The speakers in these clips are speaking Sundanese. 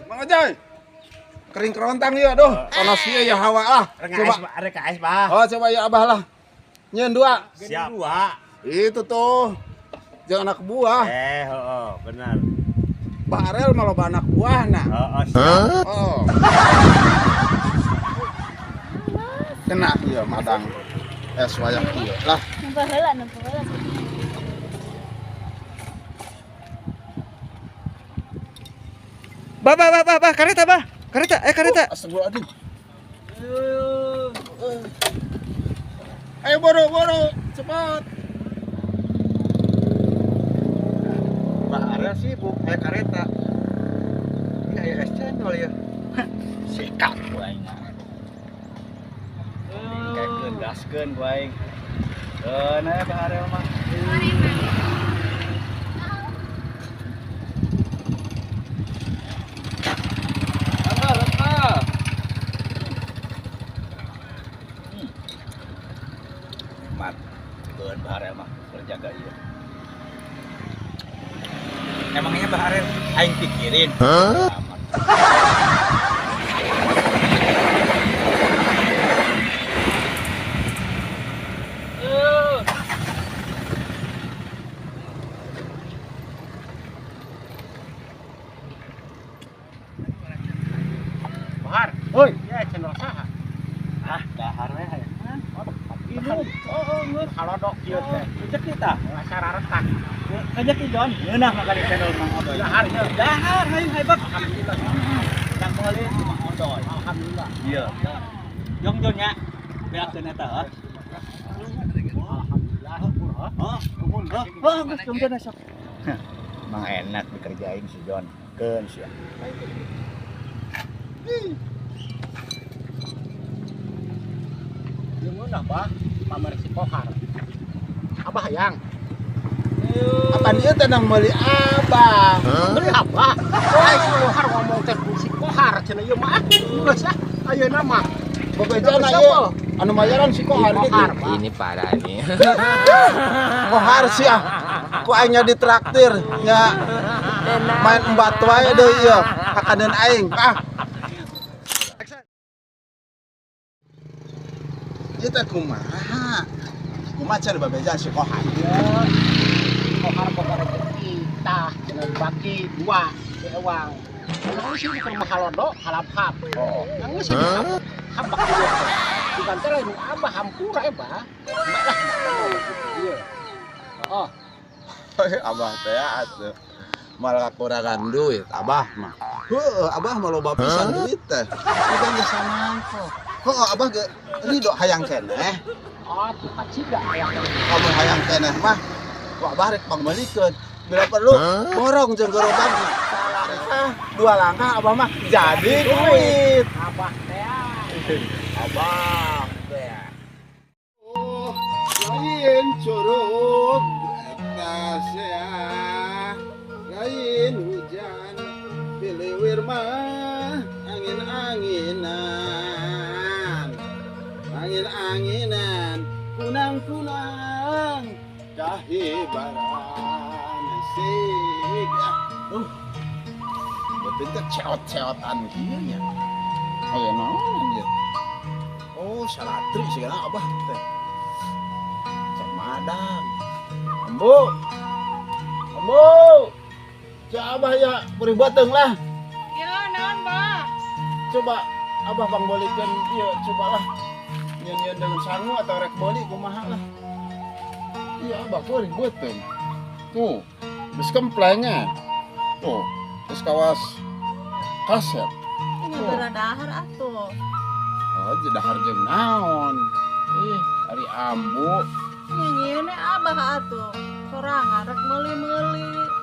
Mang Ojai. Kering kerontang ieu aduh. Panas ieu ya hawa ah. Coba arek ka es, Bah. Oh, coba ya Abah lah. Nyeun dua. Siap. Dua. Itu tuh. Jangan anak buah. Heeh, benar. Bah Arel mah loba anak buahna. Heeh, siap. Oh. Kena ieu madang es wayah ieu lah. Nempo heula, nempo heula. Bah, bah, bah, bah, bah, kareta, bah. Kareta, kareta. Astagfirullahaladzim. Ayo boro, boro, cepat. Bah Arel sibuk, kayak kareta. Ini aya es cendol ya. Sikat ku aing. Kayak gaskeun ku aing. Keun aya Bah Arel mah. Mat, keun Bah Arel mah berjaga ieu. Emangnya Bah Arel aing pikirin. Huh? Bahar. Hoi, ya channel saha? Ah, dahar we hayang. Minum. Oh, geus Halodok kieu teh. Rezeki tah. Asa retak. Rezeki Jon, ngeunah mah kali channel Mang Odoy. Dahar nya. Dahar hayu haybak. Alhamdulillah. Yang meuli si Mang Odoy. Alhamdulillah. Iya. Jong Jon nya. Beakeun eta heuh. Alhamdulillah syukur heuh. Heuh, nuhun heuh. Heuh, geus Jong Jon sok. Mang enak dikerjain si Jon. Keun sia. Jeung ngeunah bah, pamer si Kohar. Abah hayang. Apaan ieu teh nang meuli abah? Meuli abah. Ai si Kohar ngomong teh si Kohar cenah ieu mah. Geus ah, ayeuna mah. Bebejana ieu anu mayaran si Kohar gitu. Ini parah nih. Kohar sih ah. Ku aing nya ditraktir nya main embat wae deui ieu. Kakadeun aing. Ah. Ieu teh kumaha? Kumaha cenah babejaan si Kohar? Ieu Kohar boga rezeki tah cenah dibagi dua si ewang. Anu sih keur mah halodo halap-hap. Oh. Anu sih hambak ieu teh. Bukan teh lain abah hampura eh bah. Mbak lah. Ieu. Oh, Abah teh atuh. Malah kekurangan duit abah mah. Heueuh, abah mah loba pisan duit teh. Bukan geus samangko. Heueuh, abah ge ridho hayang keneh. Oh, tuh kaciga hayang. Kamu hayang keneh mah ku abah rek pangmeulikeun. Bila perlu borong jeung gerobakna. Salangkah, dua langkah abah mah jadi duit. Abah teh. Abah teh. Oh, lain curug eta sia. Lain hujan piliwir mah angin-anginan. Angin-anginan kunang-kunang kahibaran asik. Betul teh ceot-ceotan kieu nya. Aya naon ieu? Oh, salatri segala abah teh. Cek madang. Ambu. Ambu. Cek abah ya purih beuteung lah. Ya, naon, Bah? Coba abah pangbeulikeun ieu cobalah. Nyeun-nyeun dengan sangu atau rek meuli kumaha lah. Iya abah purih beuteung. Tuh, geus kemplengnya. Tuh, geus kawas kaset. Ini geura dahar atuh. Oh, dahar jeung naon? Ih, ari ambu. Nyeun abah atuh. Sorangan rek meuli-meuli.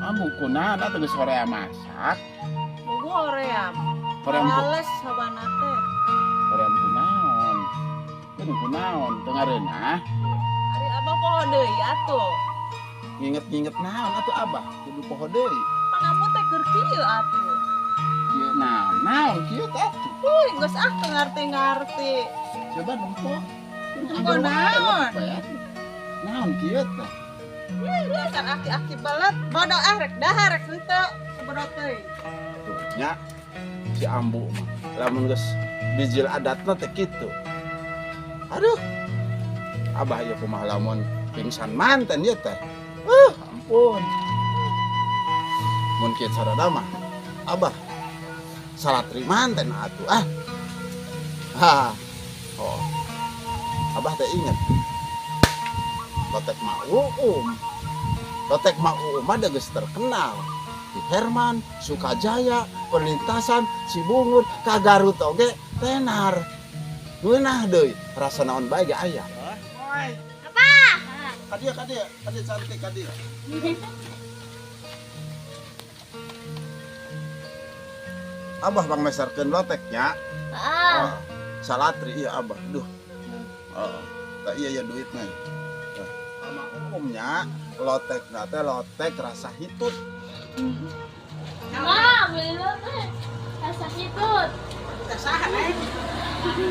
Ambu kunaon atuh geus horea masak? Bogo hoream. Hoream Males sabana teh. Hoream kunaon? Kudu kunaon teu ngareunah? Ari abah poho deui atuh. Nginget-nginget naon atuh abah kudu poho deui. Pangambu teh keur kieu atuh. Kieu naon? Naon kieu teh atuh? Uy, geus ah teu ngarti-ngarti. Coba nempo. Nempo naon? Naon kieu teh? Ih, dasar aki-aki belet. Bodoh ah rek dahar rek henteu. Kebedot teuing. Tuh nya si ambu mah lamun geus bijil adatna teh kitu. Aduh. Abah ieu kumaha lamun pingsan manten ieu teh. Ampun. Mun kieu carana mah abah salatri manten atuh ah. Ha. Oh. Abah teh inget. Lotek Mak Uum. Lotek Mak Uum mah geus terkenal. Di Herman, Sukajaya, perlintasan Cibungur, ka Garut oge tenar. Ngeunah deui, rasa naon bae ge aya. Oi. Apa? Ka dieu, ka dieu, ka dieu cantik ka dieu. Abah bang meserkeun lotek nya. Heeh. Oh, salatri ieu abah. Duh. Heeh. Tah iya ya duitna. Tah, sama umumnya lotek na teh lotek rasa hitut. Ma, beli lotek rasa hitut. Kita saha, Neng?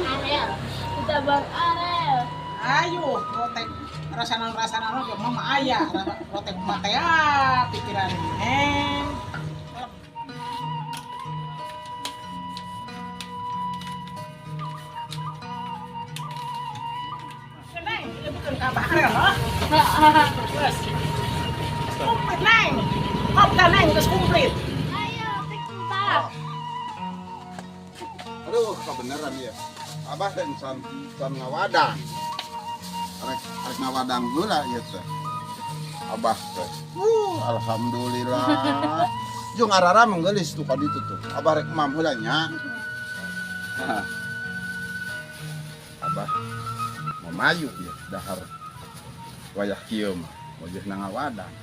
Arel. Kita Bang Arel. Ayo, lotek rasa naon ge mama aya, lotek mah teh ah, pikiran Neng. Neng, ieu bukan ka Abah Arel, heuh. Geus. Komplit, Neng. Komplit, Neng, geus komplit. Ayo, lotek bentar. Aduh, kebenaran ya. Abah teh can can ngawadang. Arek arek ngawadang heula ieu teh. Abah teh. Alhamdulillah. Jeung arara menggelis tuh ka ditu tuh. Abah rek mam heula nya. Hah. Abah mamayu ieu dahar wayah kieu mah. Wajahna ngawadang.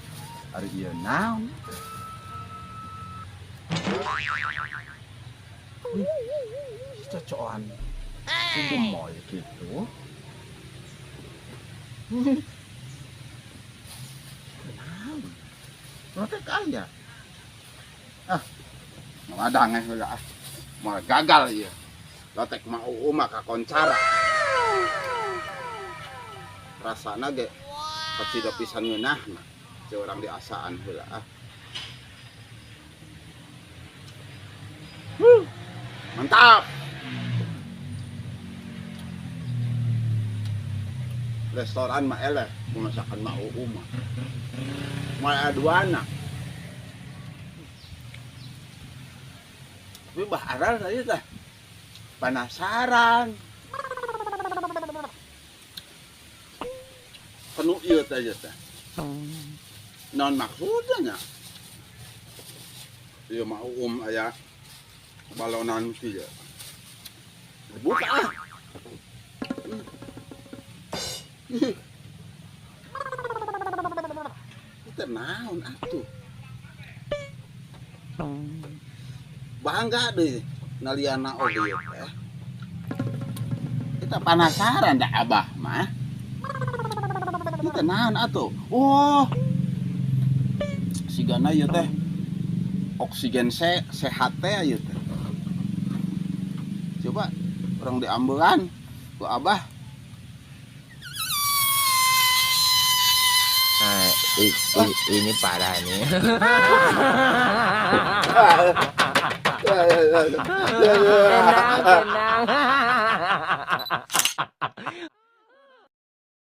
Ari ieu naon? Cocokan si gemoy gitu. Kenapa? Lotek aya. Ah, ngawadang eh heula ah. Moal gagal ieu. Lotek mah uu mah kakoncara. Rasana ge kacida pisan ngeunahna. Ceu urang diasaan heula ah. Huh. Mantap. Restoran mah eleh, masakan mah uu mah. Moal aduana. Tapi bah aral tadi teh penasaran. Penuh ieu teh ieu teh. Naon maksudnya nya? Ieu mah uum aya balonan kieu. Dibuka ah. Itu naon atuh? Bangga deh naliana oge teh. Kita penasaran dah abah mah. Kita naon atuh? Oh. Sigana ieu teh oksigen sehat teh ieu teh. Coba orang diambelan ku abah. Nah, ini parah nih. Tenang, tenang.